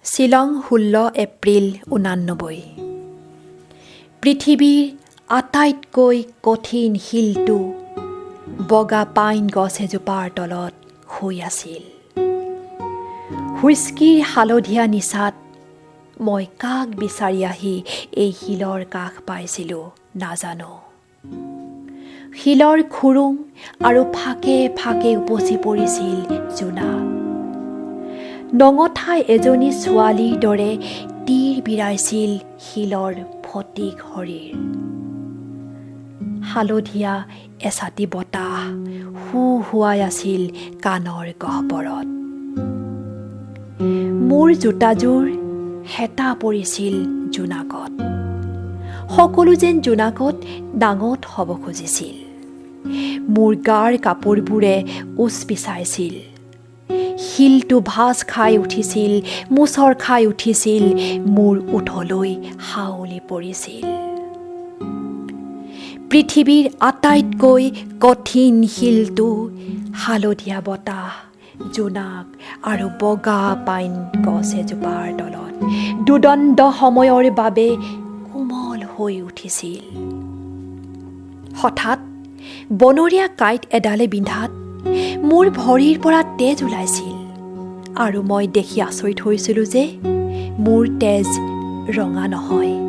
শ্বিলং, 16 এপ্ৰিল 89। পৃথিৱীৰ আটাইতকৈ কঠিন শিলটো বগা পাইন গছ এজোপাৰ তলত শুই আছিল। হুইস্কিৰ হালধীয়া নিচাত মই কাক বিচাৰি আহি এই শিলৰ কাষ পাইছিলোঁ নাজানো। শিলৰ খুৰুং আৰু ফাকে ফাকে উপচি পৰিছিল জোনাক। নঙঠা এজনী ছোৱালীৰ দৰে তিৰ বিৰাইছিল শিলৰ ফটিক শৰীৰ। হালধীয়া এচাটি বতাহ হু হুৱাই আছিল কাণৰ গহ্বৰত। মোৰ জোতাযোৰ হেতা পৰিছিল জোনাকত। সকলো যেন জোনাকত নাঙঠ হ'ব খুজিছিল। মোৰ গাৰ কাপোৰবোৰে উচ পিচাইছিল। শিলটো ভাঁজ খাই উঠিছিল, মোচৰ খাই উঠিছিল, মোৰ ওঠলৈ হাউলি পৰিছিল। পৃথিৱীৰ আটাইতকৈ কঠিন শিলটো হালধীয়া বতাহ, জোনাক আৰু বগা পাইন গছ এজোপাৰ তলত দুদণ্ড সময়ৰ বাবে কোমল হৈ উঠিছিল। হঠাৎ বনৰীয়া কাঁইট এডালে বিন্ধাত মোৰ ভৰিৰ পৰা তেজ ওলাইছিল আৰু মই দেখি আচৰিত হৈছিলোঁ যে মোৰ তেজ ৰঙা নহয়।